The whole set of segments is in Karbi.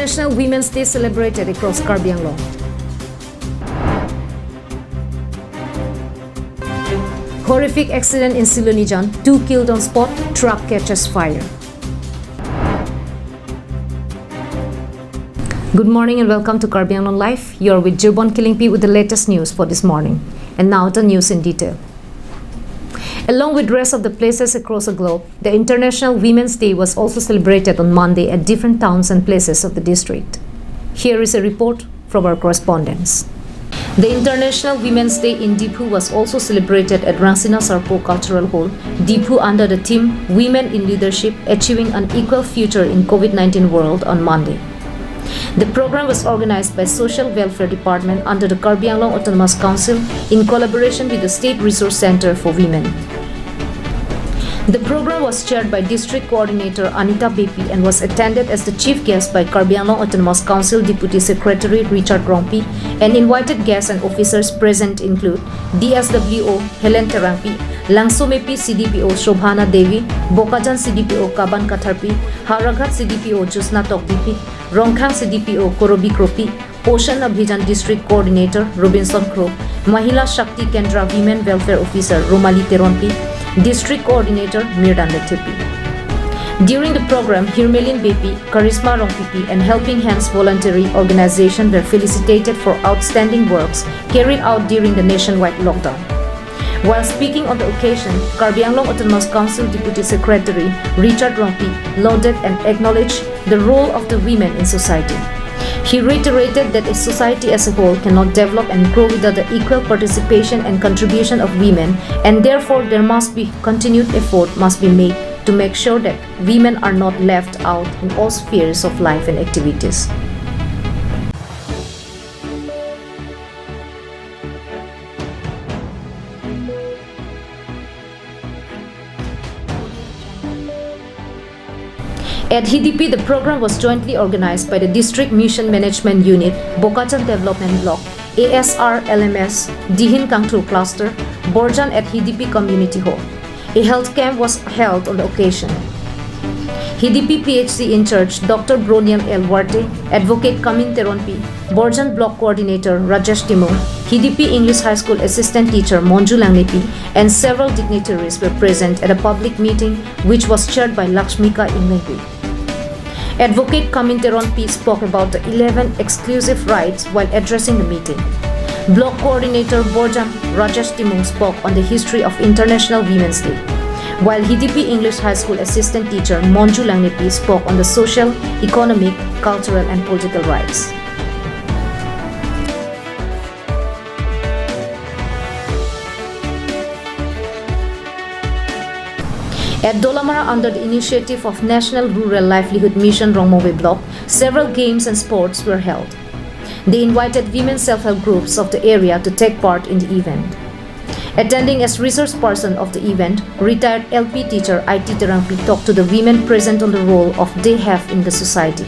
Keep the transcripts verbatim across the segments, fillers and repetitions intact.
International Women's Day celebrated across Karbi Anglong. Horrific accident in Silonijan, two killed on spot, truck catches fire. Good morning and welcome to Karbi Anglong Live. You're with Jirbon Killingpi with the latest news for this morning. And now the news in detail. Along with rest of the places across the globe, the International Women's Day was also celebrated on Monday at different towns and places of the district. Here is a report from our correspondents. The International Women's Day in Diphu was also celebrated at Rangsina Sarpo Cultural Hall, Diphu, under the theme Women in Leadership, Achieving an Equal Future in COVID nineteen World on Monday. The program was organized by Social Welfare Department under the Karbi Anglong Autonomous Council in collaboration with the State Resource Center for Women. The program was chaired by District Coordinator Anita Beypi and was attended as the chief guest by Karbi Anglong Autonomous Council Deputy Secretary Richard Rongpi, and invited guests and officers present include D S W O Helen Terangpi, Langsomepi C D P O Shobhana Devi, Bokajan C D P O Kaban Katharpi, Howraghat C D P O Jyotsna Tokbipi, Rongkhang C D P O Korobi Kropi, Poshan Abhijan District Coordinator Robinson Kro, Mahila Shakti Kendra Women Welfare Officer Romali Teronpi, District Coordinator Mirdan Lekthepi. During the program, Hirmelin Beypi, Charisma Rongpipi, and Helping Hands Voluntary Organization were felicitated for outstanding works carried out during the nationwide lockdown. While speaking on the occasion, Karbi Anglong Autonomous Council Deputy Secretary Richard Rongpi lauded and acknowledged the role of the women in society. He reiterated that a society as a whole cannot develop and grow without the equal participation and contribution of women, and therefore there must be continued effort must be made to make sure that women are not left out in all spheres of life and activities. At Hidipi, the program was jointly organized by the District Mission Management Unit, Bokajan Development Block, A S R L M S, Dihin Kangthur Cluster, Borjan at Hidipi Community Hall. A health camp was held on the occasion. Hidipi P H C in-charge Doctor Broniel L Warte, Advocate Kamin Teronpi, Borjan Block Coordinator Rajesh Timung, Hidipi English High School Assistant Teacher Monju Langmepi, and several dignitaries were present at a public meeting which was chaired by Lakshmika Englengpi. Advocate Kamin Teronpi spoke about the eleven exclusive rights while addressing the meeting. Block Coordinator Borjan Rajesh Timung spoke on the history of International Women's Day, while Hidipi English High School Assistant Teacher Monju Langmepi spoke on the social, economic, cultural, and political rights. At Dolamara, under the initiative of National Rural Livelihood Mission Rongmongve Block, several games and sports were held. They invited women self-help groups of the area to take part in the event. Attending as resource person of the event, retired L P teacher I T Terangpi talked to the women present on the role of they have in the society.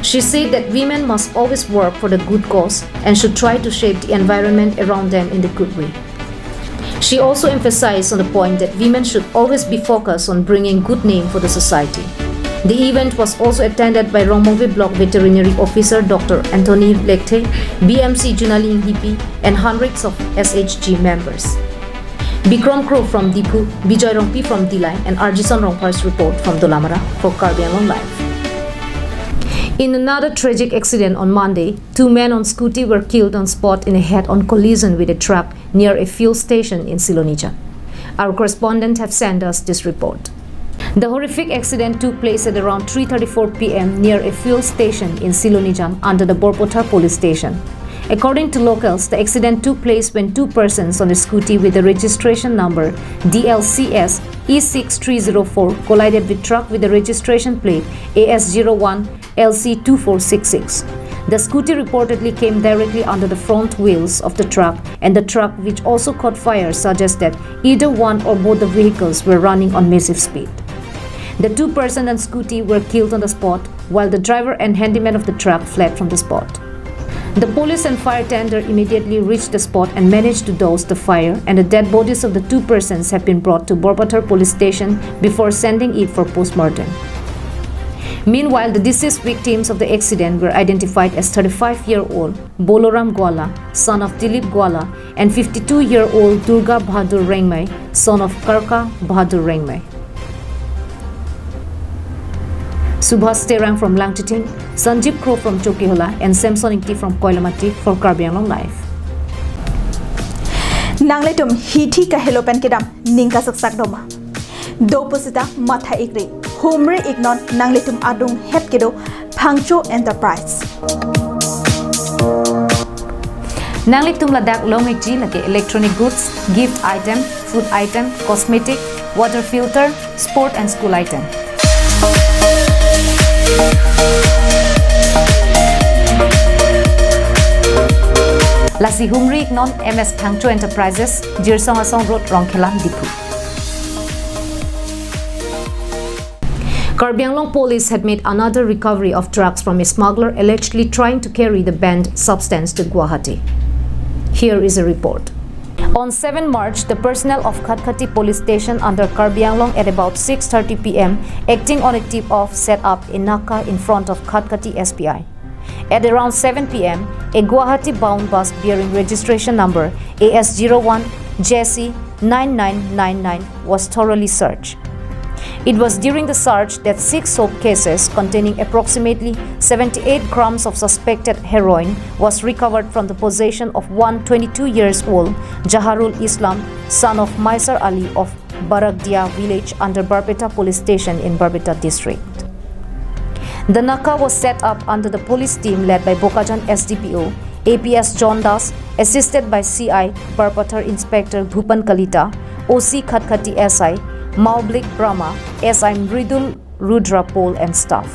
She said that women must always work for the good cause and should try to shape the environment around them in the good way. She also emphasized on the point that women should always be focused on bringing good name for the society. The event was also attended by Rongmongve Block Veterinary Officer Doctor Anthony Lekthe, B M C Junali Inghipi, and hundreds of S H G members. Bikram Kro from Diphu, Bijoy Rongpi from Dillai, and Arjison Rongphar's report from Dolamara for Karbi Anglong Live. In another tragic accident on Monday, two men on scooty were killed on spot in a head-on collision with a truck near a fuel station in Silonijan. Our correspondent have sent us this report. The horrific accident took place at around three thirty-four P M near a fuel station in Silonijan under the Borpathar police station. According to locals, the accident took place when two persons on a scooty with the registration number D L C S E six three zero four collided with truck with the registration plate A S zero one L C two four six six. The scooty reportedly came directly under the front wheels of the truck, and the truck, which also caught fire, suggests that either one or both the vehicles were running on massive speed. The two persons on scooty were killed on the spot, while the driver and handyman of the truck fled from the spot. The police and fire tender immediately reached the spot and managed to douse the fire, and the dead bodies of the two persons have been brought to Borpathar police station before sending it for postmortem. Meanwhile, the deceased victims of the accident were identified as thirty-five-year-old Boloram Gwala, son of Dilip Gwala, and fifty-two-year-old Durga Bahadur Rengmei, son of Karka Bahadur Rengmei. Subhas Terang from Langtithing, Sanjeev Kro from Chokihola, and Samson Ingti from Koilamati for Karbi Anglong Live. Nanglitum hithi kahelo pen kedam ning kasaksak doma. Do pusita matha ikri. Humri iknon nanglitum adung het kedo Phangcho Enterprise. Nanglitum ladak long ikji lake electronic goods, gift item, food item, cosmetic, water filter, sport and school item. Lasi humri iknon M S Phangcho Enterprises, Jirsong Asong Road, Rongkhelan, Diphu. Karbi Anglong police had made another recovery of drugs from a smuggler allegedly trying to carry the banned substance to Guwahati. Here is a report. On seven March, the personnel of Khatkhati police station under Karbi Anglong at about six thirty P M, acting on a tip-off, set up a naka in front of Khatkhati S B I. At around seven P M, a Guwahati-bound bus bearing registration number A S zero one J C nine nine nine nine was thoroughly searched. It was during the search that six soap cases containing approximately seventy-eight grams of suspected heroin was recovered from the possession of one twenty-two years old Jaharul Islam, son of Maisar Ali of Barakdia village under Barpeta police station in Barpeta district. The naka was set up under the police team led by Bokajan S D P O A P S John Das, assisted by C I Barpathar Inspector Bhupan Kalita, O C Khatkhati S I Maoblik Brahma, S I Mridul Rudra Paul and staff.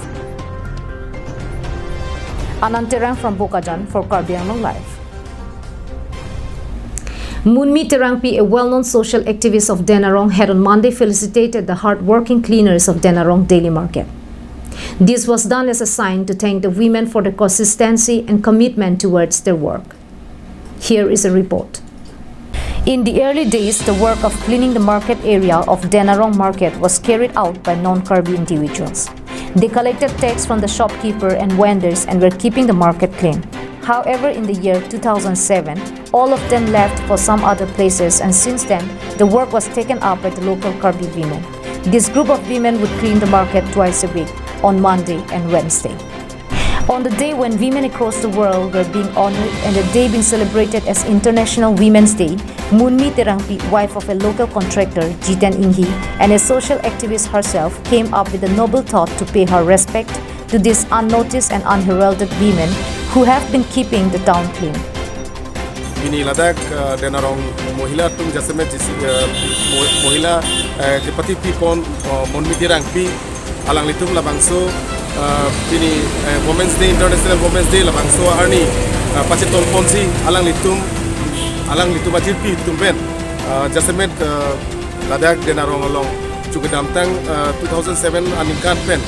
Anand Terang from Bokajan for Karbi Anglong Live. Munmi Terangpi, a well-known social activist of Denarong, had on Monday felicitated the hard-working cleaners of Denarong Daily Market. This was done as a sign to thank the women for their consistency and commitment towards their work. Here is a report. In the early days, the work of cleaning the market area of Denarong Market was carried out by non-Karbi individuals. They collected tax from the shopkeeper and vendors and were keeping the market clean. However, in the year two thousand seven, all of them left for some other places, and since then, the work was taken up by the local Karbi women. This group of women would clean the market twice a week, on Monday and Wednesday. On the day when women across the world were being honored and the day being celebrated as International Women's Day, Munmi Terangpi, wife of a local contractor, Jiten Inghi, and a social activist herself, came up with the noble thought to pay her respect to these unnoticed and unheralded women who have been keeping the town clean. Pini ladak, uh, Denarong mohila atum jasemet jisi, uh, mo-, mohila, uh, kepatipipon, uh, Munmi Terangpi, alanglitum labangso, uh, pini, uh, Women's Day, International Women's Day labangso arni, uh, pachetongponsi alanglitum, alanglitum ajirpi atum pen, uh, jasemet, uh, ladak Denarong along chukidamtang, uh, two thousand seven aningkan pen,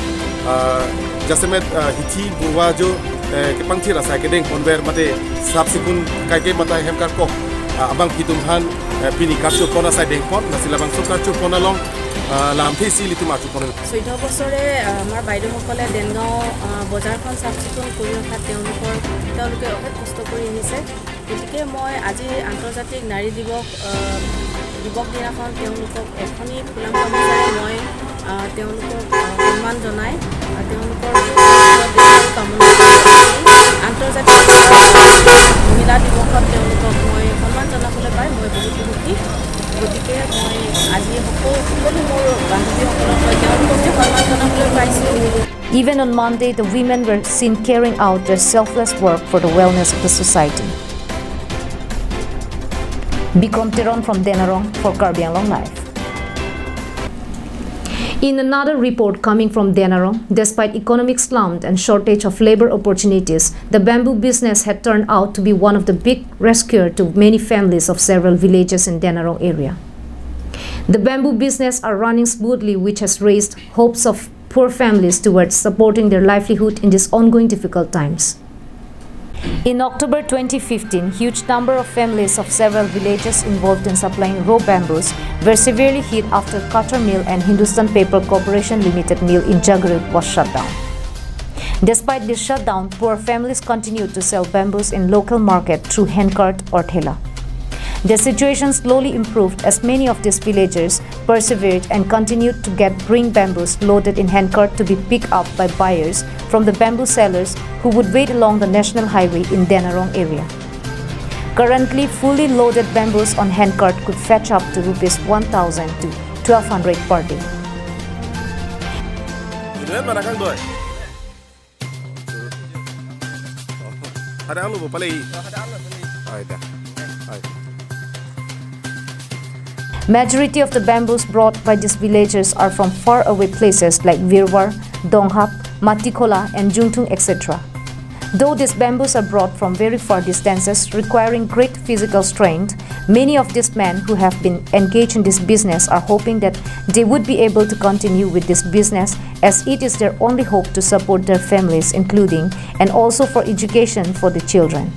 uh, jasemet, uh, hithi buwa jo, uh, kepangthir asai kedengponver mate sap sikun kaike mate hem karkok, uh, abangpi atum aphan, uh, pini karchopon asai dengpon, lasi labangso karchopon along, uh, lamthe isi ilitum archopon. চৈধ্য বছৰে, আহ, আমাৰ বাইদেউসকলে দেনগাঁও, আহ, বজাৰখন চাফ চিকুণ কৰি ৰখাত তেওঁলোকৰ, তেওঁলোকে অশেষ কষ্ট কৰি আহিছে। গতিকে মই আজি আন্তৰ্জাতিক নাৰী দিৱস, আহ, দিৱস দিনাখন তেওঁলোকক এখনি ফুলাম গামোচাৰে মই, আহ, তেওঁলোকক, আহ, সন্মান জনাই, আহ, তেওঁলোকৰ সুস্বাস্থ্য দীৰ্ঘায়ু কামনা কৰি আন্তৰ্জাতিক মহিলা দিৱসত তেওঁলোকক মই সন্মান জনাবলৈ পাই মই বহুতো সুখী। গতিকে মই আজি সকলো, সকলো মোৰ বান্ধৱীসকলক মই তেওঁলোকক যে সন্মান জনাবলৈ পাইছোঁ। Even on Monday, the women were seen carrying out their selfless work for the wellness of the society. Bikrom Teron from Denarong for Karbi Anglong Live. In another report coming from Denarong, despite economic slump and shortage of labor opportunities, the bamboo business had turned out to be one of the big rescuer to many families of several villages in Denarong area. The bamboo business are running smoothly, which has raised hopes of poor families towards supporting their livelihood in these ongoing difficult times. In October twenty fifteen, huge number of families of several villages involved in supplying raw bamboos were severely hit after Kathar Mill and Hindustan Paper Corporation Limited mill in Jagrod was shut down. Despite this shutdown, poor families continued to sell bamboos in local market through handcart or thela. The situation slowly improved as many of these villagers persevered and continued to get bring bamboos loaded in handcart to be picked up by buyers from the bamboo sellers who would wait along the national highway in Denarong area. Currently, fully loaded bamboos on handcart could fetch up to rupees one thousand to twelve hundred per day. Ito yan, mana kang doy? Ada alo bo pala i. Ay, da. Ay. Majority of the bamboos brought by these villagers are from far away places like Virwar, Donghap, Matikhola, and Jungthung, et cetera. Though these bamboos are brought from very far distances, requiring great physical strength, many of these men who have been engaged in this business are hoping that they would be able to continue with this business, as it is their only hope to support their families, including and also for education for the children.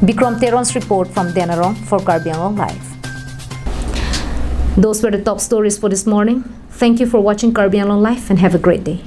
Bikram Teron's report from Denarong for Karbi Anglong Live. Those were the top stories for this morning. Thank you for watching Karbi Anglong Live and have a great day.